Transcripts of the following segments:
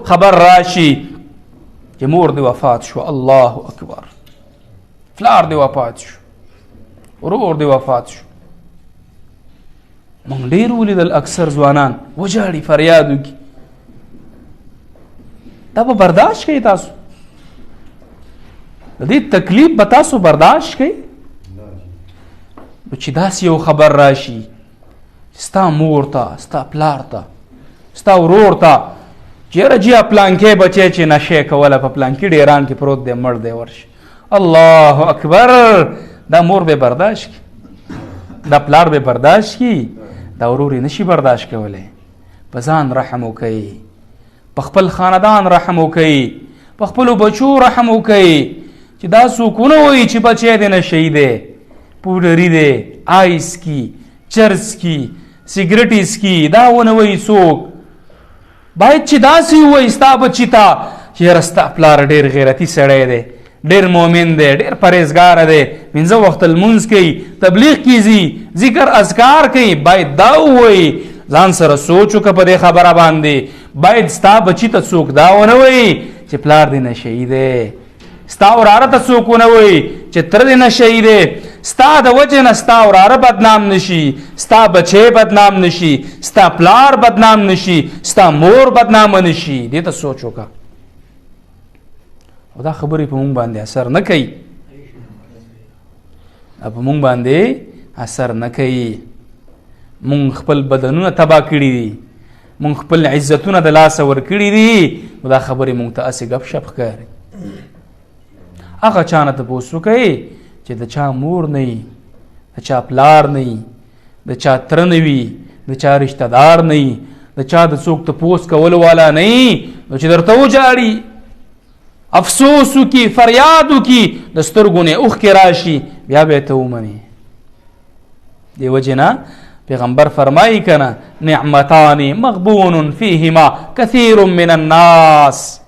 خبر راشي چې مور دې وفات شو، الله اکبر، پلار دې وفات شو، ورور دې وفات شو. مونږ ډېر ولیدل اکثر ځوانان وژاړي، فریاد وکړي. دا به برداشت کوئ تاسو؟ د دې تکلیف به تاسو برداشت کوئ؟ نو چې داسې یو خبر راشي ستا مور ته، ستا پلار ته، ستا ورور ته چې یاره جیا پلانکی بچی چې نشې کوله په پلانکي ډیران کې پروت دی، مړ دی، ورشي. الله اکبر، دا مور به برداشت کړي، دا پلار به برداشت کړي، دا ورور یې نشي برداشت کولی. په ځان رحم وکړئ، په خپل خاندان رحم وکړئ، په خپلو بچو رحم وکړئ چې دا څوک ونه وایي چې بچی دې نشه یي دی، پوډري دی، آیس کی، چرس کی، سګرټ یې څکي، دا ونه وایي څوک. باید چې داسې ووایي ستا بچي ته چې یاره ستا پلار ډېر غیرتي سړی دی، ډېر مؤمن دی، ډېر پرهېزګاره دی، پنځه وخته لمونځ کوي، تبلیغ کې ځي، ذکر اذکار کوي. باید دا ووایي. ځان سره سوچ وکړه په دې خبره باندې. باید ستا بچي ته څوک دا ونه وایي چې پلار دې نشه یي دی، ستا وراره ته څوک ونه وایي چې تره دې نشه یي دی. ستا د وجې نه ستا وراره بدنام نشي، ستا بچی بدنام نشي، ستا پلار بدنام نشي، ستا مور بدنامه نشي. دې ته سوچ وکړه. او دا خبرې په مونږ باندې اثر نه کوي، دا په مونږ باندې اثر نه کوي. مونږ خپل بدنونه تباه کړي دي، مونږ خپل عزتونه د لاسه ورکړي دي، نو دا خبرې مونږ ته هسې ګپ شپ ښکاري. هغه چا نه تپوس وکړئ چې د چا مور نه وي، د چا پلار نه وي، د چا تره نه وي، د چا رشته دار نه وي، د چا د څوک تپوس کولو والا نه وي، نو چې درته وژاړي، افسوس وکړي، فریاد وکړي، د سترګو نه اوښکې راشي، بیا به یې ته ومنې. دې وجې نه پیغمبر فرمایي که نه، نعمتان مغبون فیهما کثیر من الناس.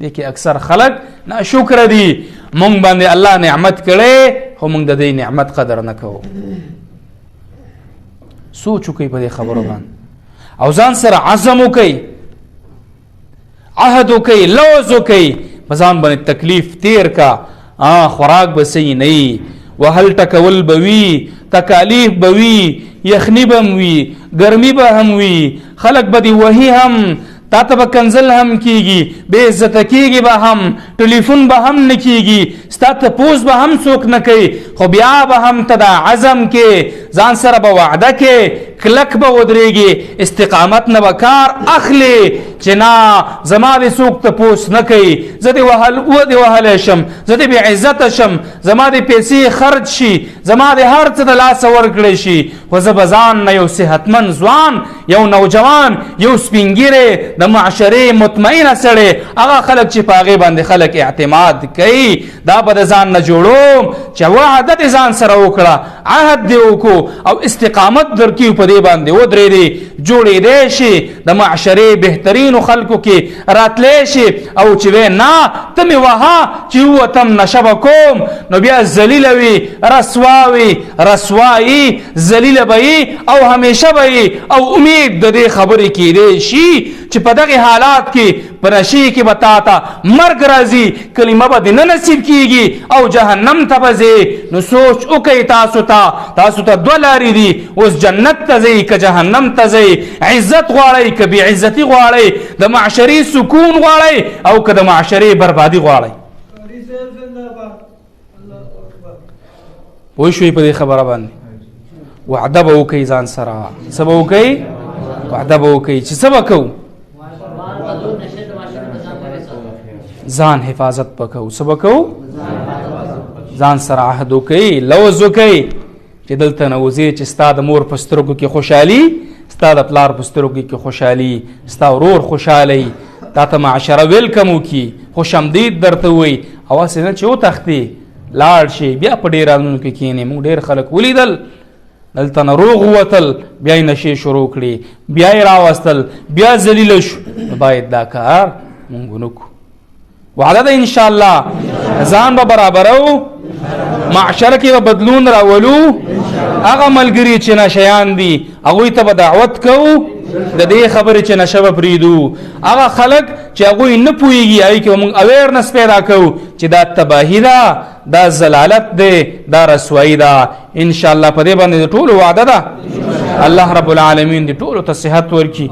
دې کې اکثر خلک ناشکره دي. مونږ باندې الله نعمت کړی خو مونږ د دې نعمت قدر نه کوو. سوچ وکړئ په دې خبرو باندې او ځان سره عزم وکړئ، عهد وکړئ، لوز وکړئ، په ځان باندې تکلیف تیر کا. خوراک به صحیح نه وي، وهل ټکول به وي، تکالیف به وي، یخني به هم وي، ګرمي به هم وي، خلک به دې وهي هم، تا ته به کنځل هم کیږي، بې عزته کیږي به هم، ټلیفون به هم نه کیږي، ستا تپوس به هم څوک نه کوي، خو بیا به هم ته دا عزم کې، ځان سره به وعده کې، کلک به ودرېږي، استقامت نه به کار اخلي چې نه زما دې څوک تپوس نه کوي، زه دې وهل ودې وهلی شم، زه دې بې عزته شم، زما دې پیسې خرج شي، زما دې هر څه د لاسه ورکړی شي، خو زه به ځان نه یو صحتمند ځوان، یو نوجوان، یو سپین ږیری، د معاشرې مطمئنه سړی، هغه خلک چې په هغې باندې خلک اعتماد کوي، دا به د ځان نه جوړوم چې وعده دې ځان سره وکړه، عهد دې وکړو او استقامت درکړي، په دې باندې ودرېدې، جوړېدی شي، د معاشرې بهترینو خلکو کې راتلی شي. او چې وایې نه ته مې وهه چې ووتم نشه به کوم، نو بیا ذلیله وي، رسوا وي، رسوایي، ذلیله به یې او همیشه به یې. او امید د دې خبرې کېدی شي چې په دغه حالات کې په نشې کې به تا ته مرګ راځي، کلمه به دې نه نصیب کیږي او جهنم ته به ځې. نو سوچ وکړئ، تاسو ته دوه لارې دي، اوس جنت ته ځئ که جهنم ته ځئ، عزت غواړئ که بې عزتي غواړئ، د معاشرې سکون غواړئ او که د معاشرې بربادي غواړئ. پوه شوئ په دې خبره باندې؟ وعده به وکړئ ځان سره، څه به وکړئ؟ وعده به وکړئ چې څه به کوو؟ ځان حفاظت به کوو. څه به کوو؟ ځان سره عهد وکړئ، لوز وکړئ چې دلته نه وځې چې ستا د مور په سترګو کې خوشحالي، ستا د پلار په سترګو کې خوشحالي، ستا ورور خوشحالي، تا ته معاشره ویلکم وکړي، خوش آمدید درته ووایي، او هسې نه چې وتښتې لاړ شي بیا په ډېرانونو کې کښېنې. موږ ډېر خلک ولیدل دلته نه روغ ووتل، بیا یې نشې شروع کړې، بیا یې راوستل، بیا ذلیله شو. نو باید دا کار موږ ونه کړو. وعده ده انشاءالله ځان به برابرو، معاشره کې به بدلون راولو، هغه ملګري چې نشیان دي هغوی ته به دعوت کوو، د دې خبرې چې نشه به پرېږدو. هغه خلک چې هغوی نه پوهېږي، هغوی کې به موږ اویرنس پیدا کوو چې دا تباهي ده، دا ضلالت دی، دا رسوایی ده. ان شاء الله په دې باندې د ټولو وعده ده. الله رب العالمین دې ټولو ته صحت ورکړي.